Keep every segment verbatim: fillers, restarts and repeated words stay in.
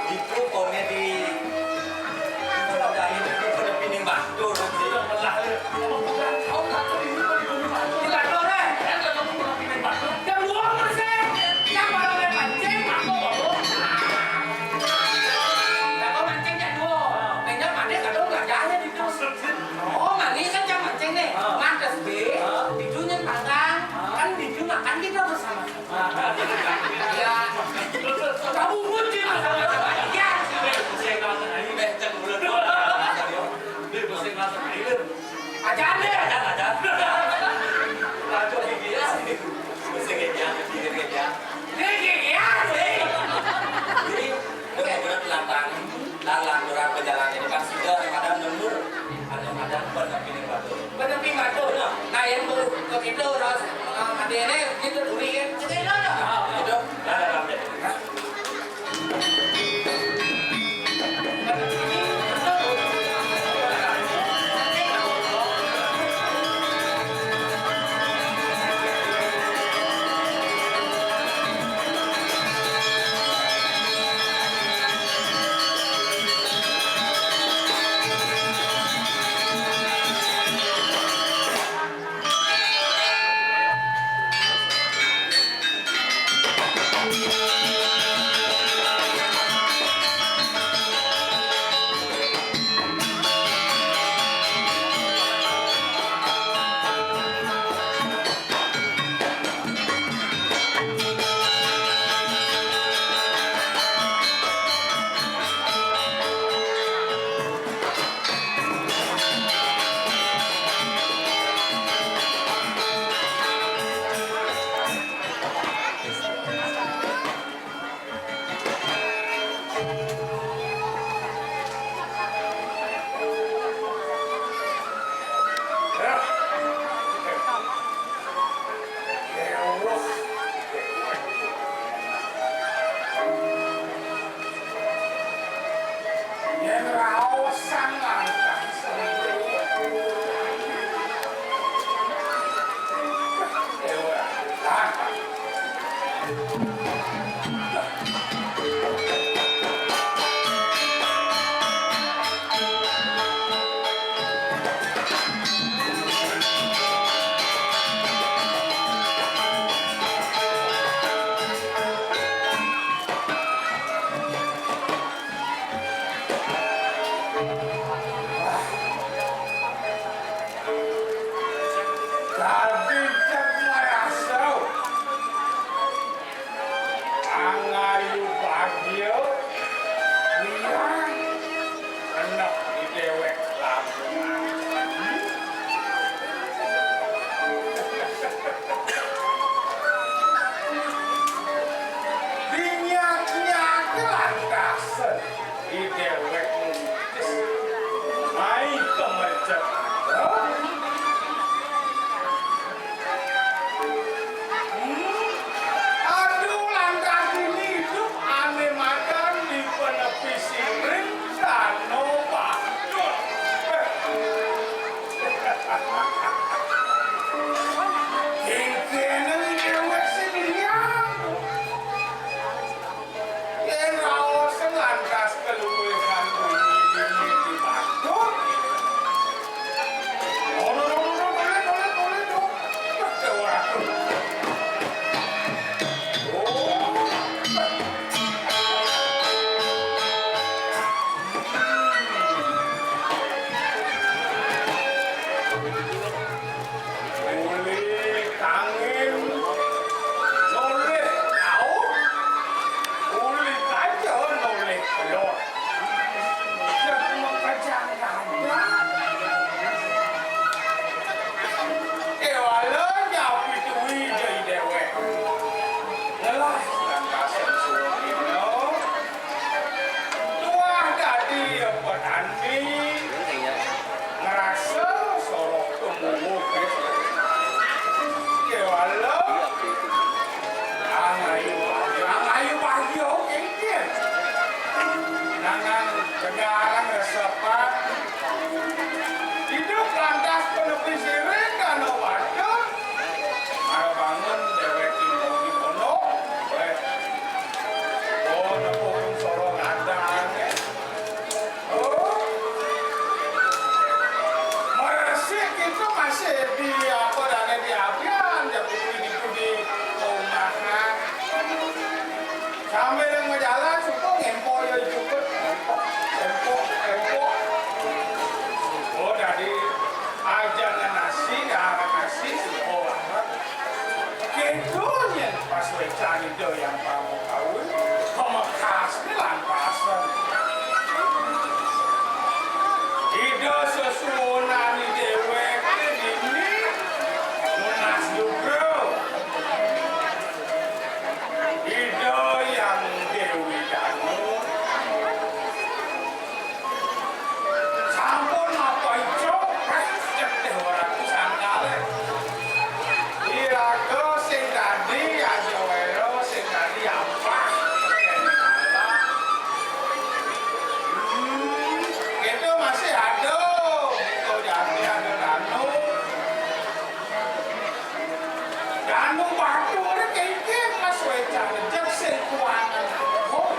Itu koné di, itu ada ini, itu pada pining batur. Itu belah, ya. Kau tak tahu ini pada pining batur. Ini batur, eh. Yang dua bersih. Yang malam mancing, aku baru. Lah, kau mancing jam dua. Kayaknya pada kadang belajarnya di itu. Oh, manis kan jam mancing nih. Mantep, Bi. Itu nyentang. Kan itu makan kita bersama. Iya. Kamu pun di mana? Iya. Ajar deh. Ajar, ajar. Lanjut gigi ya. Ini gigi ya sih. Jadi, bener-bener di lapangan. Lalan orang pejalan ini pasti ada madam nemu. Ada madam bener ini batur. Bener ini batur. Nah, yang bu-, begitu, terus, eh, hati ini gitu, duri, ya. Cekidot, dong. Ah, gitu. Nah, ada update. Yén raosan langkah sendiri. Dadi cek marasa. Angayu bagya. Liang. Enek di déwék lamungan. Dinyak-nyak lantasen. Di déwék nguntis mai kemerjek. Hmm? Aduh, lantas ini hidup ané madan di penepi siring dano bacot. Kéngkéné déwék sing liang. Yén raosan lantas kaluwihan bunyi-bunyi di batur. Ora, ora, ora, tolé, tolé, tolé, tolé. Wah, ora. Oh. Uli kangin nolih ngaut, uli kaja nolih kelor. Sing makejang dadak. Kéwala nyapitui jai déwék. Ngelah lantasan suwung dina. Tuah dadi petani. Ngrasa sorok tumbuh. Kéwala. Angayu, angayu bagya, kéngkén. Nangan kegarang resepan. Hidup lantas penepi siring dano bacot. Mara bangun déwék di pondok. Wéh. Oh, Sambil majalan, suka ngempok ya, cukup. Empok, empok, empok. Oh, dadi aja ngenasi, dahar nasi, suka banget. Kéto nyén pas wécan Ida Hyang Pramakawi, pamekasné lantasan. Ida sesuunan déwéké dini nunas juga. Ida Hyang Déwi Danu. Sampun napa ijo, cek Déwa Ratu Sangkala. Iraga sing dadi ajawéra, sing dadi ampah. Hmm, kéto masih ada. Kéto dadi ada Danu. Danu Batur kénkén mas wécan jek sing kuangan. Oh.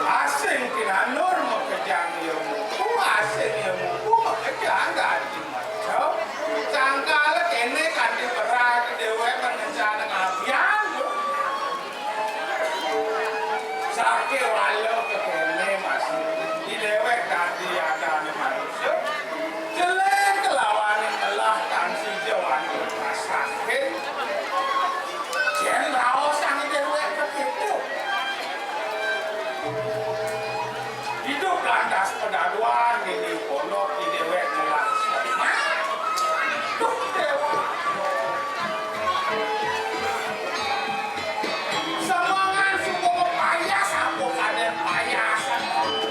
Asing pinanur makejang ya muku, asing ya muku makejang dadi macem. Sangkala kéné kanthi berat déwék ngencan ngabian. Sakéwala kéné masih di déwék dadi adané manusa. Jelek kelawané ngelah tan sida wani rumah sakit. Jén raosang déwék begitu. Hidup lantas pedaduan dini pondok di déwék ngelah somah. Duh, Déwa. Semangan suka payas, apa kadén payas.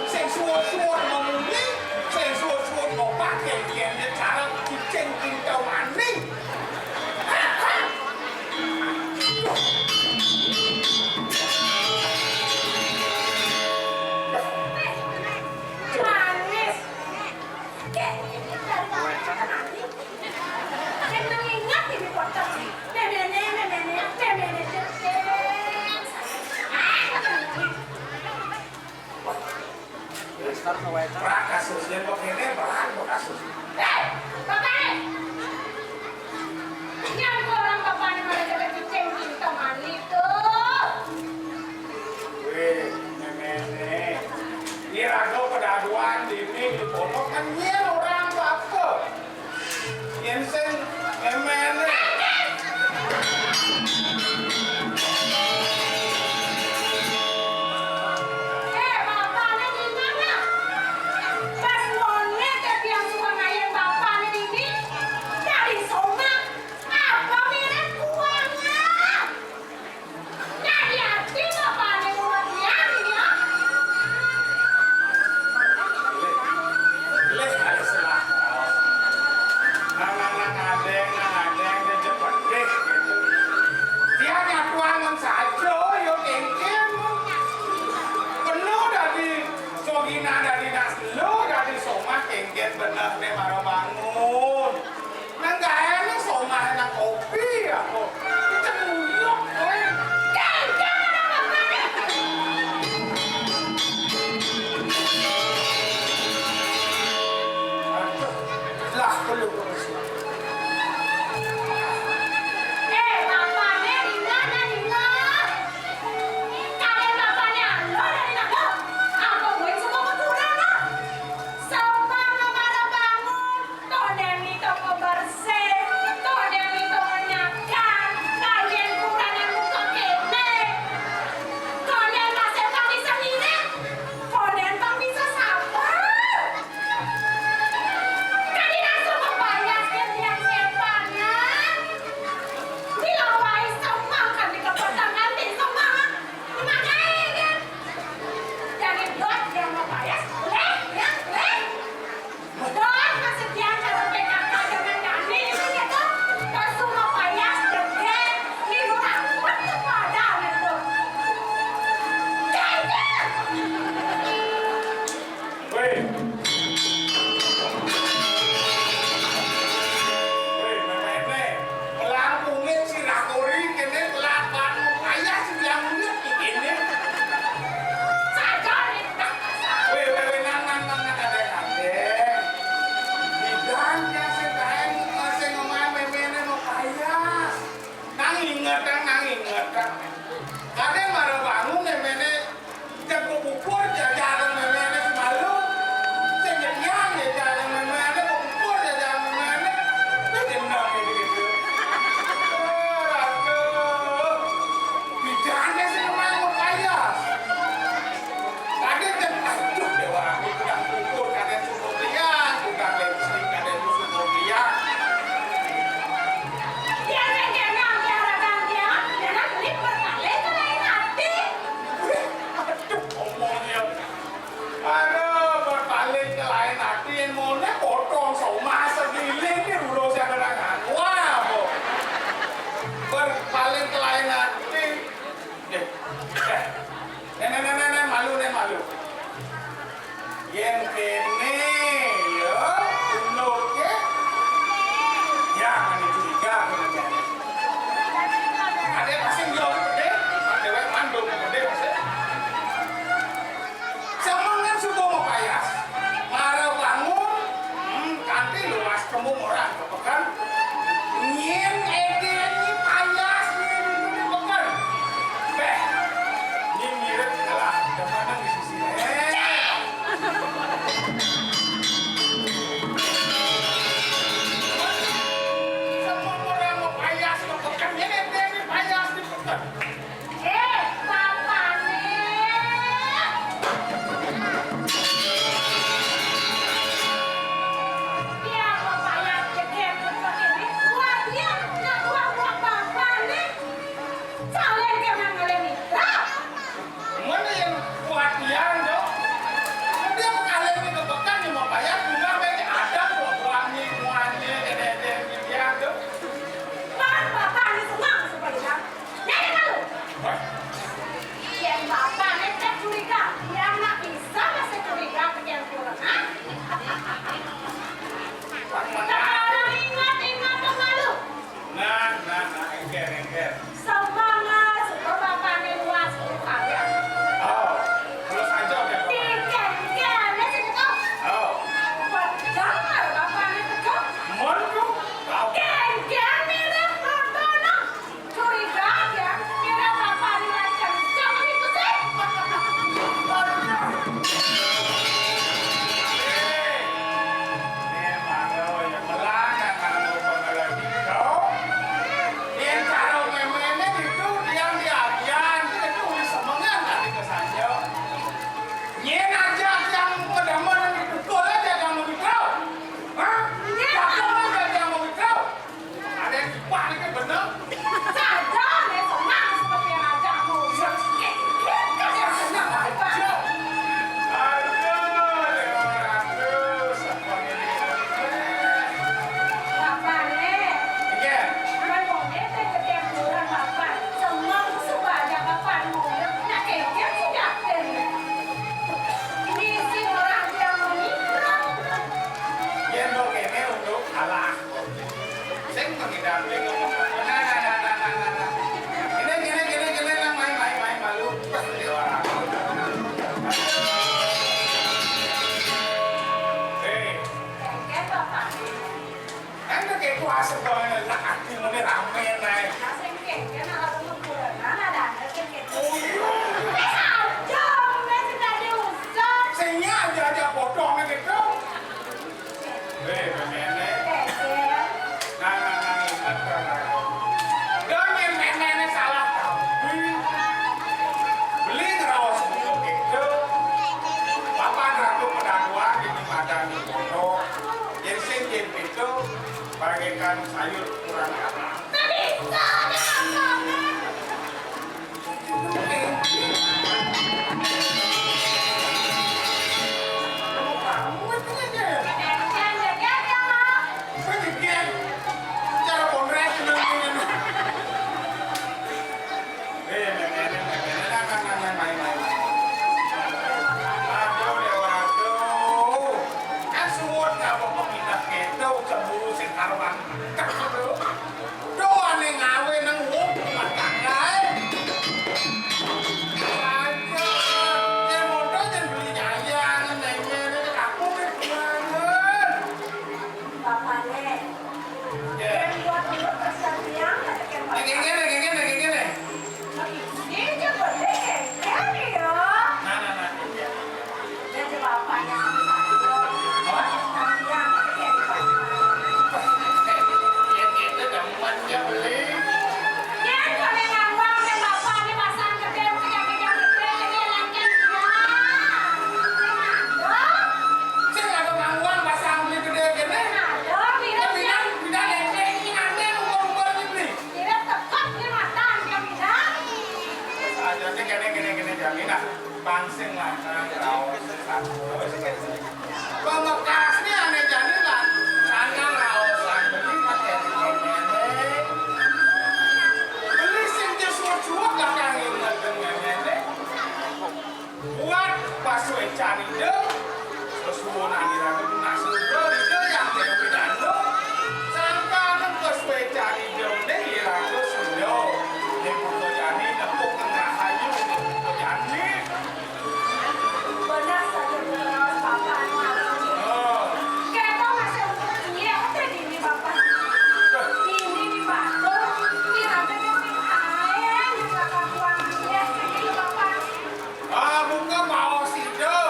Sing suwur-suwur memuli, sing suwur-suwur ngobah kénkén cara cicing pintu maning. Manis. Kék, dari kapan manis? Sing mengingat ini pocong. Méméné, méméné, méméné, cécéng. Wah, kasusnya begini, berat kasus. Héi, bapakné! Nyang orang bapakné malah jadi cicing cinta mani tuh. Wéh, méméné. Iraga pedaduan dini di pondok kan nyén orang bapa. Yén sing méméné. Eh, bapané di mana? Pas moné téh tiang suka ngayén bapané dini. Dari somah, apa mirip kuangan? Dadi ati bapané ngurut tiang, ya? Lih, Eh, nek, nek, nek, nek, nek, malu, nek, malu. Yén kéné, ya, bener ké. Ya, ané curiga, kéné. Adé pasti yo gedé, adé wé mandum gedé pasti. Semengan subuh mapayas, mara bangun, hmm, kanti luas kemu orang. Peken. Nyén édéné payas nyén itu di peken. Béh, nyén mirip kalah demenan di sisi. Eh. Semua orang mau payas ke peken, nyén édéné payas di peken. Eh, bapané. Biar bapak yang jegér kéné, wah, dia nak buang-buang bapané. Calon ke nang ngalih mitra. Mana yang kuat yang, Dok? Dia ngalih ke pekan, dia mau bayar, bunga baik ada buang-buangnya, buangnya, édén-édén dia, Dok. Pan bapané seneng supaya Nék malu. Yén bapané curiga, yén nak bisa masih curiga kecampuran, ah? Sekarang ingat-ingat malu. Nah, nah, nah, éngkér, éngkér. Semangat, syukur bapané luas, kaya. Oh, terus aja, ya, Bapak. Pikir, pikir, ané sih, Kak. Oh. Buat jangan bapané, Kak. Mon, tuh, tahu. Geng-geng mirip Rodono. Curiga ya, kira bapak ini macam jam itu sih. Ini baru ya, melanggar kalau pengelola gitu. Yang cara main-mainnya gitu, yang diajian, itu bisa mengenal di kesanjung. Nyén aja yang pedemen itu, boleh aja yang mau gitu. Hah? Iya. Jago aja yang mau gitu. Ada yang lupa nih, kan bener. Saja, nih, senang seperti yang aja aku. Iya. Kan yang senang, Pak. Aduh, Dewa Ratu, siapa ini? Bapak, nih. Iya. Kan mau ngeteh ke tiap bulan, Bapak. Senang sebanyak Bapak mau. Nah, kayaknya sih yakin. Ini sih orang yang mau nyiram. Yén mau kéné untuk kalah. Sing mengidam, sing ngomong. Nah, nah, nah. Ini, ini, ini, ini, nang main, main, main, malu. Wah, dia orang. Hei. Kan kayak kuasa banget, lah, hati mau rame, naik. Nah, sing kayak, kan, alat untuk kuda. Nah, nah, nah, sing kayak. Oh, iya. Eh, aja, men, sing tadi usah. Sing aja, aja potongnya gitu. Eh, nenek. Nah, nah, nah, ingat, kan, aku. Dongeng neneknya salah tahu. Beli ngerawat sepuluh gitu. Papan ratu pedaguan di madan di pondok. Jadi sing jadi itu bagaikan sayur kurang apa. Tapi itu ada apa? Aduh, Dewa Ratu. Kan suwun ngapa pemindah kéto cemburu sing karuan. Duh, ané ngawé nang wong rumah tangga, eh. Aja, yén moto yén beli nyayang, neng-neng, aku wis banget. Bapané, ya. Yén buat urut perhatian, katakan Bapak. Ngene, ngene, ngene. Iki jebule kene ya. Nah, nah, nah. Kene, kene, kene, kene, jaminan. Pangsing lanang raos sing satu. Pamekasné ané jani lan lanang raos lan beli materi kene. Beli sing jus suwet-suwet lah kang inget kene. Carida, sesuwunan iraga tunas lugra, Ida Hyang Déwi Danu. Sangkaning kasuwé carida né iraga sida. Né buka jani nepuk rahayu, né buka jani. Bener saja bener, Bapak anu. Oh. Kéto masih umur cilik, téh dini Bapak. Dini di Batu, iraga téh sing aéng, iraga tuang cilik, segitu Bapak. Ah, buka baos Ida.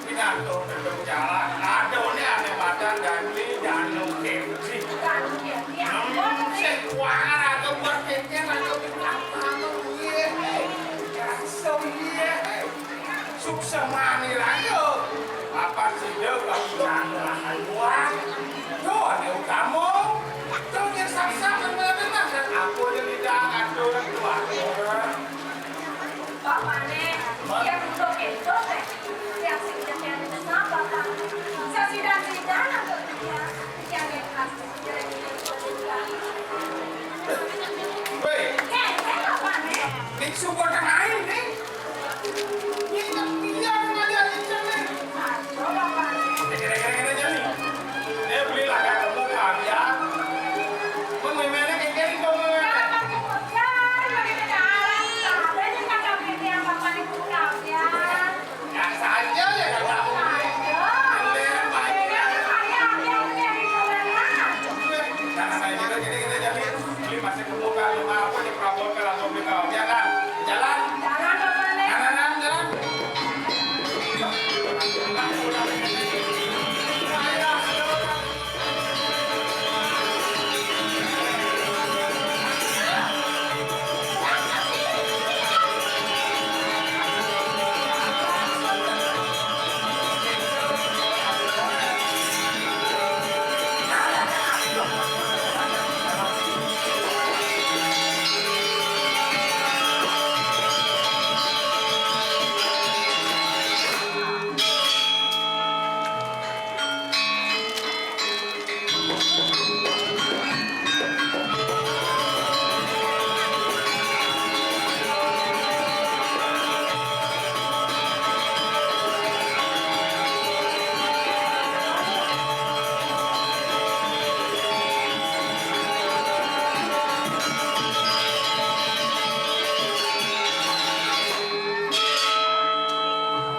Pinantuk tetep jalan. Adoné ané madan Danu, Danu Kémji. Danu Kémji, hmm, ampun, sing kuangan agak buat kéngkén agak buat apa, iya. Kasem, iya. Suksemané raga. Apa sida kapican rahajuan? Yo, ané utama. Terus saksa mengenang dan aku yang tidak ngatur kuat. Bapané, yén butuh kéto téh, tiang sing nyekén sesama Bapak. Sasidan-sidan antuk tiang, tiang ikhlas. Wéh. Kéné Bapané. Biksu kota lain, nih. Ini tiang ngajak lincah, nih. Aduh, Bapané. Kira-kira kita jadi. Dia belilah kan, kamu kaviar. Mengimene kayak gini, kamu. Kalau pakai kopian, pakai kendaraan, apa aja kakak beli yang Bapané buka kaviar. Yang saja ya, yang tahu. Yang saya juga gini-gini jadi beli masih kebuka lima apa di Prabon kalau mau beli kau. Ya kan? Jalan. Jalan, Bapak Nek. Jalan, jalan, jalan.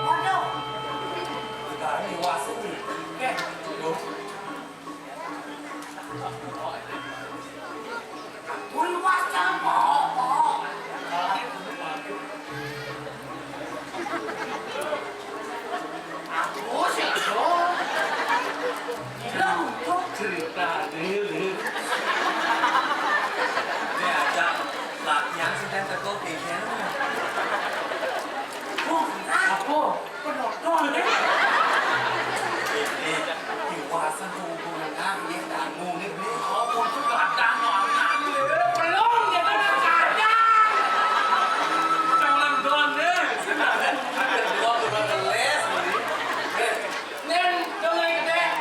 Waduh. Sekarang iwasin nih. Eh, aduh. Aku iwas jangan pohok-pohok. Aku sih, aduh. Gila, untuk cerita nih, nih. Ini ada latihan sedang teko pikir. Wah, apa? Penonton, ya? Ini, iwasan hubungan kami, kamu ini, beli apa itu kadang, no, anak ini, belum, dia kan kadang. Penonton, ya? Belum, belum les, beli. Nen, dong, ayo, Dek.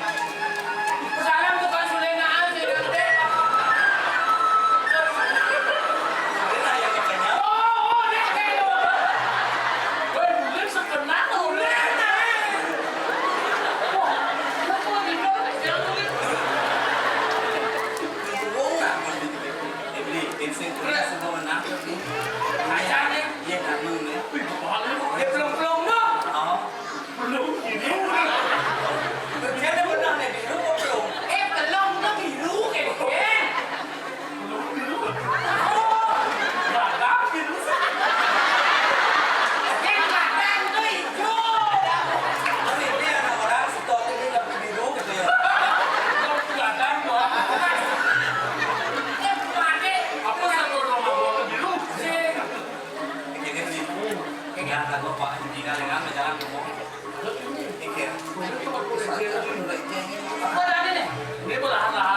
Salam tukang sulénaan, sing gedé. Oh, oh, Dek, Dek. Wéh, bulan setengah, bulan, Dek. Wah, lu kok gitu, Dek? Wong, eh, beli, tim sing kuliah semua menang, nih. Kacang, nih. Iya, kamu, nih. Wih, mahal, nih. Dia belum-belum, dong. Oh. Belum ini. Dia ada benang nih, biru apa belum? Eh, belum, udah biru, eh, eh. Belum biru. Oh, badan biru. Yang badan tuh hijau. Tapi ini anak orang setor ini lebih biru gitu ya. Belum kelihatan, Bang. Eh, bukan, eh. Apa satu rumah gua biru? Sih. Ini sih. Ini anak gua, Pak. Tinggal dengan jalan ngomong. Apa tadi nih? Ini belahan lahan.